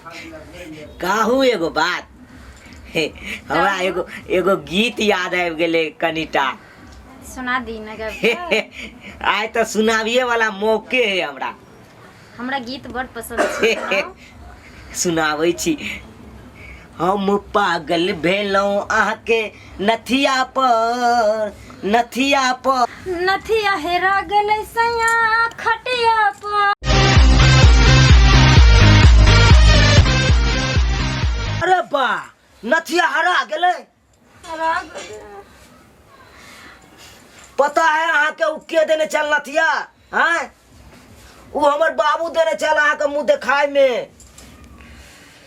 कहू एगो बात। हे, हमरा एगो एगो गीत याद आबि गेलै कनिटा। सुना दी ना गाबि के। आइ तऽ सुनाबिए वाला मौके है हमरा। हमरा गीत बड़ पसंद छै, सुनाउ। सुनाबै छी। हम पागल भेलहुँ अहाँके नथिया पर, नथिया पर। नथिया हेरा गेलै सैया खटिया पर। अरे बा, नथिया हरा गेलै। हरा गेलै। पता है अहाँके उ के देने छल नथिया? आँय, उ हमर बाबू देने छल अहाँके मुँह देखाय में।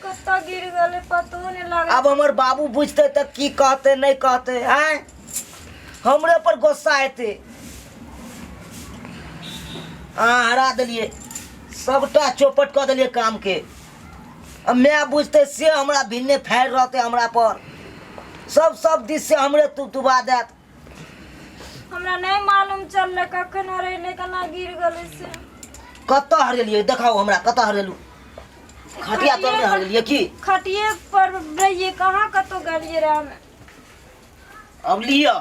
कतऽ गिर गेलै पतो नहि लागल। अब हमर बाबू बुझते तऽ की कहते नहीं कहते? आँय, हमरे पर गुस्सा हेतै। अहाँ हरा देलियै, सबटा चौपट कऽ देलियै काम के। अब my बुझते से हमरा भिन्ने फैल रहते हमरा पर, सब सब दिस से हमरे तुबा देत। हमरा नहीं मालूम चललै कखन हरेलै, केना गिर गेलै से। कतऽ हरेलियै देखाउ हमरा, कतऽ हरेलू? खटिया तर में हरेलियै की? खटिए पर रहियै, कहाँ कतौ गेलियै रहे हमे। अब लिअ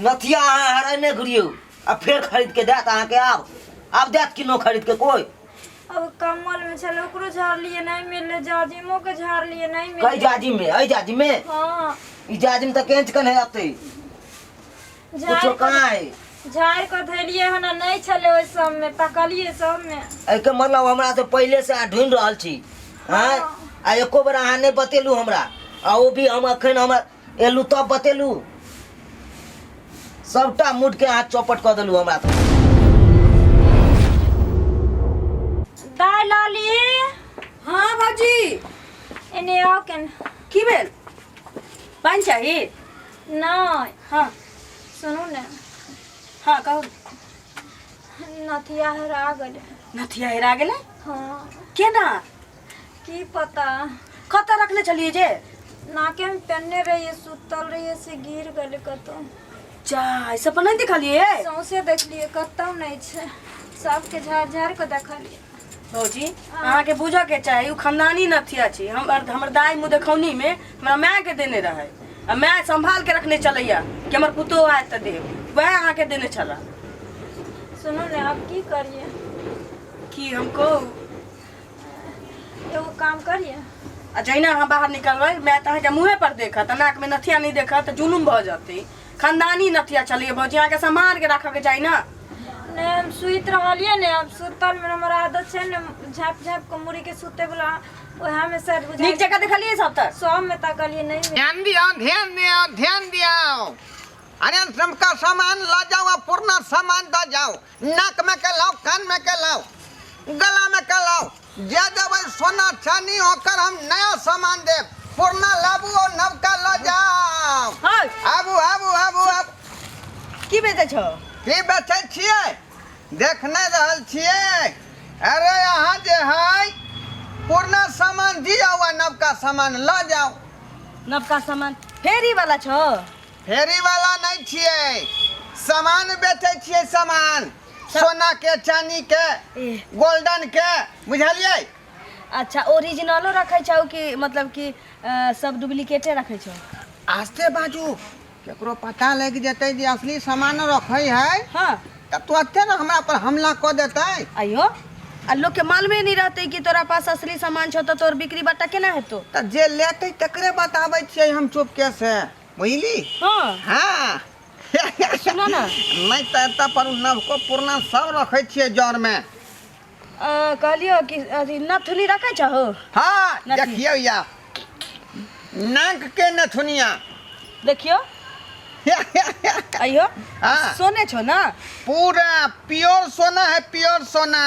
नथिया, अहाँ हरेने घुरियौ आ फेर खरीद के देत अहाँके। आब आब देत कि नो खरीद के कोइ? अब कम्बल में छलै, ओकरो झाड़लियै, नहीं मिललै। जाजिमो के झाड़लियै, नहीं कै मिललै। जाजिम में? एहि जाजिम में? हाँ। ई जाजिम तऽ केंच कन हेतै कुछो। झाड़ि कहाँ है? झाड़ि कऽ धैलियै हन आ नहि छलै ओहि सबमे, तकलियै सबमे। एहिके मतलब हमरा से पहिले से अहाँ ढूंढि रहल छी? आँय, आ एको बेर अहाँ नहि बतेलू हमरा, आ ओ भी हम अखन हम एलू तब बतेलू। सबटा मूड के अहाँ चौपट कऽ देलू हमरा तऽ। दाय लाली। हाँ भौजी। एने आओ केन। की भेल? पानि चाही? नहि। हाँ। सुनू ने। हाँ, कहू। नथिया हेरा गेलै। नथिया हेरा गेलै? हाँ। केना? की पता। कतऽ रखने छलियै जे? नाके में पेन्ने रहिए, सुतल रहिए से गिर गेलै कतौ। जा, ई सब पर नहि देखलियै? सौंसे देखलियै, कतौ नहि छै। सबके झाड़ झाड़ के देखलियै। भौजी, अहाँके बुझऽ के चाही, ओ खानदानी नथिया छी। हमर हमर दाइ मुँह देखौनी में हमरा माय के देने रहै आ माय संभाल के रखने चलैया कि हमर पुतोह आयत तऽ देब। वएह अहाँके देने छला। सुनू ने, आब की करिए? की हम कहू? एगो काम करिए। आ जहिना अहाँ बाहर निकलबै, माय तऽ अहाँके मुँहे पर देखत आ नाकमे नथिया नहि देखत तऽ जुलुम भऽ जेतै। खानदानी नथिया छलैए भौजी, अहाँके सम्हार के राखऽके चाही ने। नहि, हम सुति रहलियै ने, हम सुतल में हमर आदत छै ने झाँपि झाँपि कऽ मुड़ी के सुते वाला, ओएह में शायद बुझाइ। नीक जकाँ देखलियै सब तऽ? सब में तकलियै, नहि मिलल। ध्यान दियो, ध्यान दियो, ध्यान दियो। अरे सबका सामान ला जाओ और पुरना सामान द जाओ। नाक में के लाओ, कान में के लाओ, गला में के लाओ। जे देबै सोना चानी ओकर हम नया सामान देब। पुरना लाबू और नवका ल जाओ। हाँ। आबू आबू आबू आबू। की बेचै छौ? की बेचै छियै? देख नहि रहल छियै? अरे अहाँ जे है पुरना सामान दियौ आ नवका सामान लऽ जाउ। नवका सामान फेरी वाला छौ? फेरी वाला नहि छियै, सामान बेचै छियै सामान, सोना के, चानी के, गोल्डन के, बुझलियै? अच्छा, ओरिजिनलो रखै छौ कि मतलब कि सब डुप्लीकेटे रखै छौ? आस्ते बाजू, केकरो पता लागि जेतै जे असली सामान रखै है। हाँ। तऽ तुरते ने हमरा पर हमला कऽ देतै। अयो, आ लोग के मालूमे नहीं रहते कि तोरा पास असली सामान छौ तऽ तोर बिक्री बट्टा केना हेतौ? तऽ जे लेतै तकरे बताबै छियै हम चुपके से, बुझली? हाँ। हाँ। सुनो ना। नहि तऽ एतऽ पर नवको पुरना सब रखै छियै जरमे। कहलियो कि अथी नथुनी रखै छहो? हाँ। नथुनी। देखियौ या नाक के नथुनिया। देखियो, अइयो। हाँ। सोने छो ना? पूरा प्योर सोना है, प्योर सोना।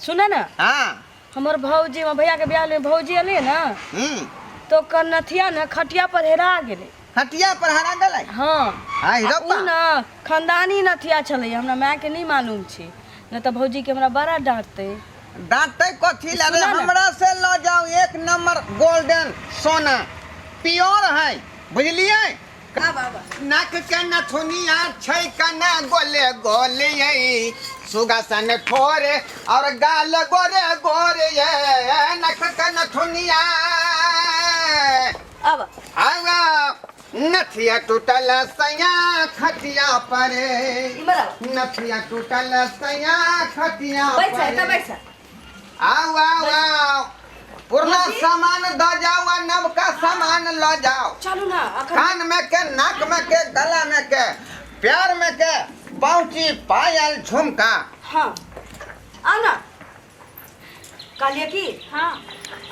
सुने ना। हाँ। हमर भौजी, हमर भैया के ब्याह में भौजी एलै ना, तो ओकर नथिया ने खटिया पर हेरा गेलै। हटिया पर हरा गेलै? हाँ। हाय आ रप्पा। उ ना खानदानी नथिया छलै, हमरा माय के नहीं मालूम छै, नहीं तऽ भौजी के हमरा बड़ा डांटतै। डांटतै कथी ला रे? सुना ना। हमरा से ल जाओ, एक नंबर गोल्डन सोना प्योर है, बुझलियै? नाक के नथुनिया छै कना गोले गोले, सुगा सन ठोरे और गाल गोरे गोरे ये नख के नथुनिया। अब आवा नथिया टूटल सैया खटिया पर। इमहर आउ। नथिया टूटल सैया खटिया बैठ पर। एतऽ बैठ। आउ आउ आउ, पुरना भौजी? सामान द जाओ आ नवका सामान ल जाओ। चलू ना अखन। कान में के, नाक में के, गला में के, प्यार में के, पहुंची पायल झुमका। हाँ आउ ना, कहलिए कि हाँ।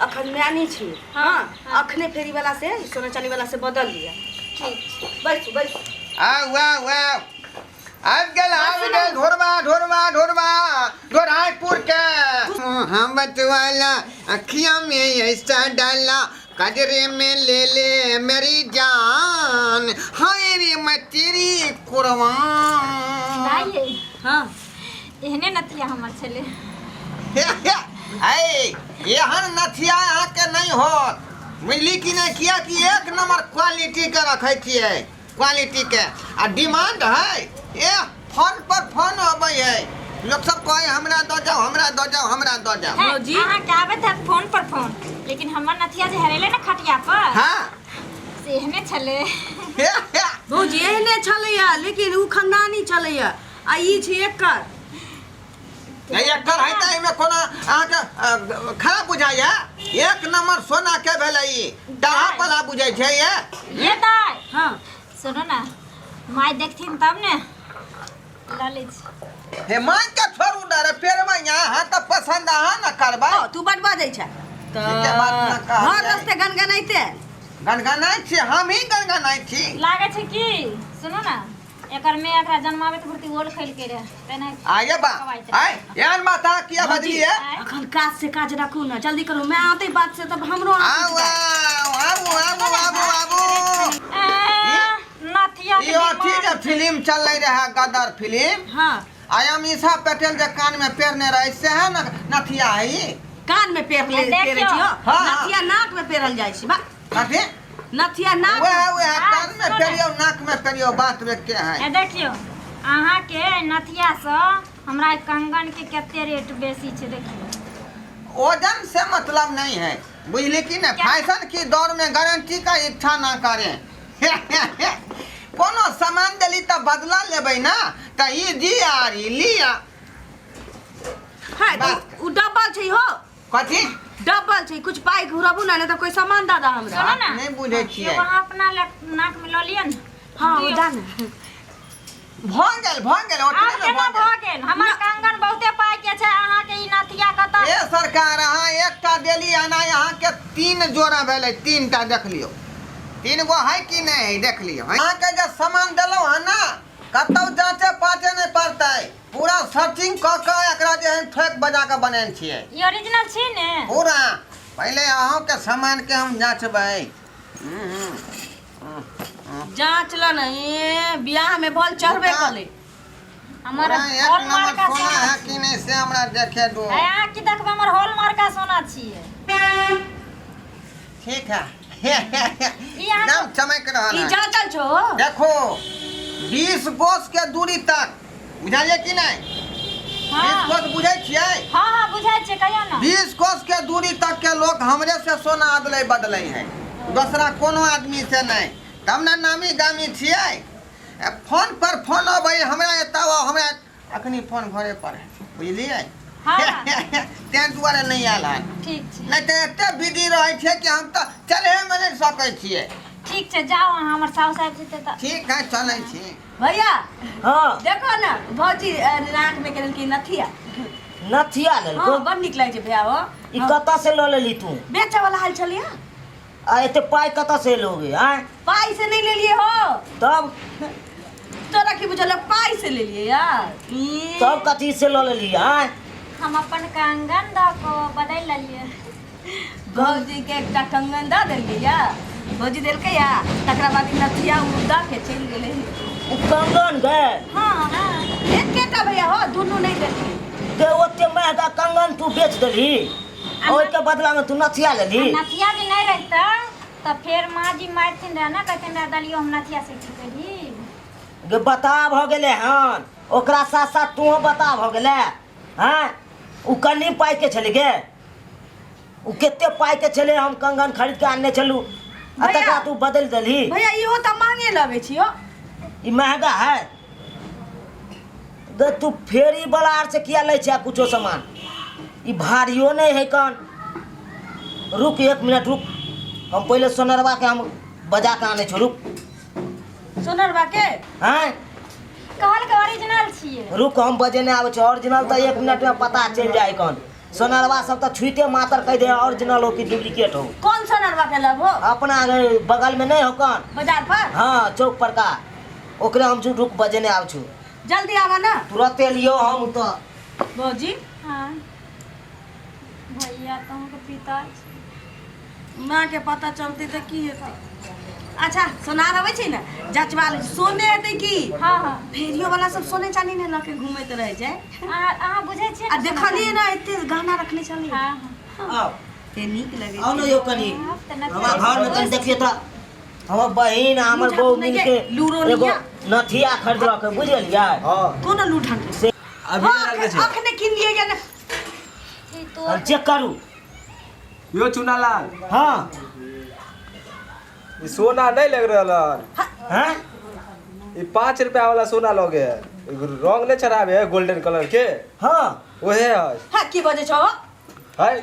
अखन मानी छी। हाँ, हाँ। हाँ। अखने फेरी वाला से सोना चांदी वाला से बदल लिया। ठीक छै। बैसू बैसू। आउ आउ आउ, आबि गेल आबि गेल ढोरबा ढोरबा ढोरबा ढोरायपुर के मोहब्बत वाला अखियां में ऐसा डाला, कजरे में ले ले मेरी जान, हाय रे मैं तेरी कुर्बान। दाइ। हाँ। एहने नथिया हमर छलै। ऐ एहन नथिया अहाँके नहि होत, बुझली कि नहि? कियाकि एक नंबर क्वालिटी के रखै छियै, क्वालिटी के आ डिमांड है। ए फोन पर फोन अबै है, लोक सब कहै हमरा दऽ जाओ, हमरा दऽ जाओ, हमरा दऽ जाओ। है, भौजी? अहाँके आबैत हैत फोन पर फोन, लेकिन हमर नथिया जे हरेले ने खटिया पर, हाँ, से एहने छलै। हे, हे। भौजी, एहने छलैया, लेकिन उ खानदानी छलैया आ ई छै एकर। नहि, एकर है तऽ एहिमे कोनो अहाँके खराब बुझाइया? एक नंबर सोना के भेलै, ई दाहा पला बुझै छै ये। ये दाइ। हाँ। सुनू ने, माय देखथिन तब ने लऽ लै छी। हे माय के छोड़ू ने रे, पेरबै अहाँ तऽ पसन्द अहाँ ने करबै। ओ तू बड बजै छै तऽ। ठीके बात न कहलियै। हर रस्ते गनगनाइते। गनगनाइ छी, हमही गनगनाइ छी। लागै छै कि सुनू ने, एकर में एकरा जन्माबैत भरती ओल खैलकै रहे तेना। आगे बा आय, एहन बात अहाँ किया बजलियै? अखन काज से काज राखू ने, जल्दी करू, मैं आते बात से तब हमरो आउ आउ आबू आबू आबू आबू। नथिया के ई अथी डिमांड जे फिल्म चलै रहै, गदर फिल्म। हाँ। आ अमीषा पटेल जे कान में पेरने रहै, सएह न नथिया है ई? कान में पेर ले। देखियौ। पेरे छियो। हाँ। नथिया नाक में पेरल जाइ छै बा। कथी? नथिया नाक। वएह वएह। हाँ, कान में सुनो। पेरियो, नाक में पेरियो, बात में के है। ए देखियौ, अहाँके नथियासँ हमरा कंगन के कते रेट बेसी छै, देखियौ। वजन से मतलब नहीं है, बुझली कि नहीं? क्या? फैशन की दौड़ में गारंटी का इच्छा ना करें। कोनो सामान देली तऽ बदला लेबै ना, तऽ ई जी आर ई लिया। है तऽ बात। उ डबल छै हो। कथी? डबल छै, कुछ पाइ घुराबू ना, नहीं तऽ कोई सामान दादा हमरा। सुनो ना। नहि बुझै छियै। एगो अहाँ अपना ले नाक में लऽ लिअ ने। हाँ, दियौ। जान। भऽ गेल भऽ गेल। आब ओतने मे केना भऽ भऽ गेल। गेल? हमर कंगन बहुते पाइ के छै, अहाँके ई नथिया कतऽ? ए सरकार, अहाँ एकटा देली आ नहि, अहाँके तीन जोड़ा भेलै, तीनटा। देख लियौ, तीन गो है कि नहि है, देख लियौ। अहाँके जे सामान देलहुँ हँ ने, कतहु जाँचे पाँचे नहि पड़तै। पूरा सर्चिंग कऽ कऽ एकरा जे है ठोकि बजा कऽ बनेने छियै। ई ओरिजिनल छी ने? पूरा। पहिले अहूँके सामानके हम जाँचबै। जाँच ल ने, ए बियाह में बल चढ़बे कले। हमर पूरा एक हॉलमार्क नंबर सोना सोना है कि नहि से हमरा देखे दो। है, अहाँ की देखबै? हमर हॉलमार्क सोना छियै। ठीक है। ई अहाँ एकदम चमक रहल ई है। जाँचल छो। देखो, 20 कोस के दूरी तक, बुझलियै कि नहि? 20 हाँ। कोस बुझै छियै? हाँ हाँ, बुझाइ छै, कहियौ ने। 20 कोस के दूरी तक के लोग हमरे से सोना अदले बदले है, दोसरा कोनो आदमी से नहीं। तब ने नामी गामी छियै। ए, फोन पर फोन अबै हमरा एतऽ आउ, हमरा अखनी फोन घरे पर है, बुझलियै? हाँ। तें दुआरे नहि आयल हन। ठीक छै। नहि तऽ एते बिजी रहै छै कि हम तऽ चलहे मे नहि सकै छियै। ठीक छै, जाउ अहाँ, हमर साउस आबि जेतै तऽ। ठीक है, चलै छी। भैया। हाँ। देखो ना भौजी, नाक में के लेलकै नथिया। नथिया लेलको? हाँ, बड़ नीक लागै छै भैया हो। ई कतऽ से लऽ लेली तू? बेचे वाला हाल छलिया। आ एते पाइ कतऽ से लोगे आँय? पाइ से नहीं लेलिए हो। तब? तोरा की बुझल, पाइ से लेलिए यार ई। तब कथी से लऽ लेली आँय? हम अपन कंगन दऽ कऽ बदलि लेलियै। भौजी के एकटा कंगन दऽ देलियै या भौजी देलकै या तकरा बाद ई नथिया उ दऽ के चलि गेलै। ओ कंगन गए? हाँ हाँ। एकेटा भैया हो, दुनू नहि देलियै। गे, ओते महगा कंगन तू बेच देलही, ओहिके बदला में तू नथिया लेली? आ नथिया जे नहि रहितै तऽ फेर माँ जी मारथिन रहे ने, कहथिन रहे दलियो हम नथिया से की करी। गे, बता भऽ गेलै हन। ओकरा साथ साथ तूहो बता भऽ गेलै। हैं, ओ कनि पाइके छलै गे? ओ कते पाइके छलै? हम कंगन खरीद के आनने छलू आ भैया। तकरा तू बदलि देलही। भैया, इहो तऽ महंगे लगै छी हो। ई महंगा है गे? तू फेरी वाला आर से किया लै छै कुछो सामान? ई भारियो नहीं है कन। रुक, एक मिनट रुक, हम पहिले सोनरवा के हम बजा के आनै छौ, रुक। सोनरबा के? हैं। कहल के ओरिजिनल छियै। रुक, हम बजेने आबै छी। ओरिजिनल तऽ एक मिनट में पता चलि जाइ कन। सोनरवा सब तऽ छुइते मातर कहि दे ओरिजिनल हो कि डुप्लीकेट हो। कौन सोनरबा के लेबो? अपना बगल में नहीं हो कन? बाजार पर? हाँ, चौक पर का, ओकरे हम छु, रुक, बजेने आबै छु। जल्दी आवा ना। तुरते लियो हम तऽ। भौजी। हाँ भैया, तऽ अहाँके पिता छी। माँ के पता चलतै तऽ की हेतै? अच्छा, सोनार अबै छै ने, जचवा लै छै। सोने हेतै की? हाँ हाँ। फेरियो वाला सब सोने चानी ने लऽ के घूमैत रहै छै। अहाँ अहाँ बुझै छियै आ ने? देखलियै ने, एते गहना रखने छलियै। हाँ हाँ। आउ। ते नीक लगै आउ ने यौ कनी। आब तऽ नथिया हमरा घर में कनी देखिए तऽ हमर बहिन आ हमर लूटा बहू नहि मिल गे, के लूरो एगो निया। नथिया खरीदलक, बुझलियै? हाँ। कोन लूठा से अभी हाँ, लगे छै। अखने किन लिए या ने? ई तो हम चेक करू। यो चुनालाल। हाँ। ई सोना नहीं लग रहल हन। हैं? ई 5 रुपया वाला सोना लगे है। एगो रंग नहीं चढ़ावे है गोल्डन कलर के। हाँ। वहे है। हाँ, की बजे छौ? है।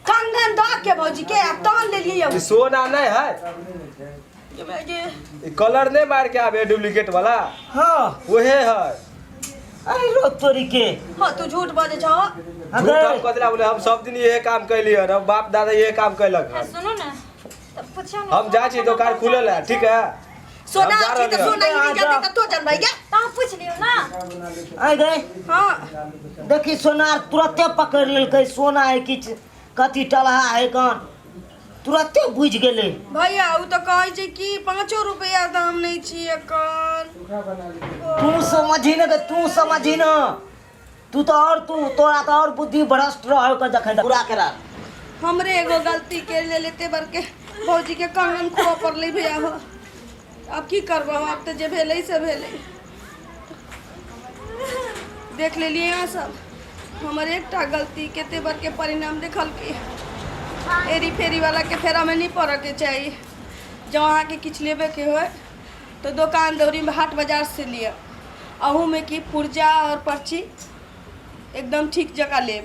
कंगन दऽ के भौजी के आ तहन लेलियै। ई सोना नहीं है। ई कलर नहीं मार के आवे डुप्लीकेट वाला। हाँ। वहे है। अरे रो तोरी के। हाँ, तू झूठ बजे छौ। झूठ हम कथी बोले? हम सब दिन यहे काम कैली हन, हम बाप दादा यहे काम कैलक हाँ, हन। सुनू ने तऽ पुछियौ ने। हम जाइ छी, दोकान खुलल है, ठीक है? सोना हम जा छी तऽ रहलियै। सोना ही नहीं जानते तऽ तो जानबै गे। तऽ अहाँ पूछि लियौ ने। आइ गए। हाँ। देखी, सोनार तुरते पकड़ लेलकै, सोना है किछु कथी टलहा है कन, तुरते बुझि गेलै। भैया, उ तऽ कहै छै कि 5 रुपया दाम नहि छी एकर। तू समझी ने गे, तू समझी ने, तू तऽ और तू तोरा तऽ और बुद्धि भ्रष्ट रह ओकर जखन पूरा के राख। हमरे एगो गलती के लेल एते बड़के भौजी के कंगन खुआ पड़लै। भैया हो, आब की करबो? आब तऽ जे भेलै से भेलै। देख लेलियै अहाँ सब, हमर एकटा गलती कते बड़के परिणाम देखलकै। एरी फेरी वाला के फेरामे नहि पड़ऽके चाही। जँ अहाँके किछु लेबेके होय तऽ दोकान दौरीमे हाट बाजार से लिअ, अहूमे की पुर्जा आओर पर्ची एकदम ठीक जकाँ लेब।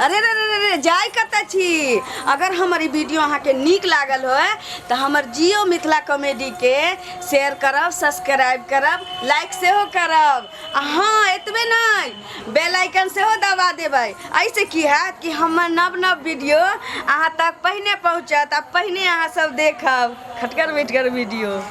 अरे रे रे रे रे, जाय कतऽ छी? अगर हमर ई वीडियो अहाँके नीक लागल होय तऽ हमर जियो मिथिला कॉमेडीके शेयर करब, सब्सक्राइब करब, लाइक सेहो करब आ हाँ, एतबे नहि, बेल आइकन सेहो दबा देबै। एहिसँ की हैत कि हमर नव नव वीडियो अहाँ तक पहिने पहुँचत आ पहिने अहाँ सब देखब खटगर मिठगर वीडियो।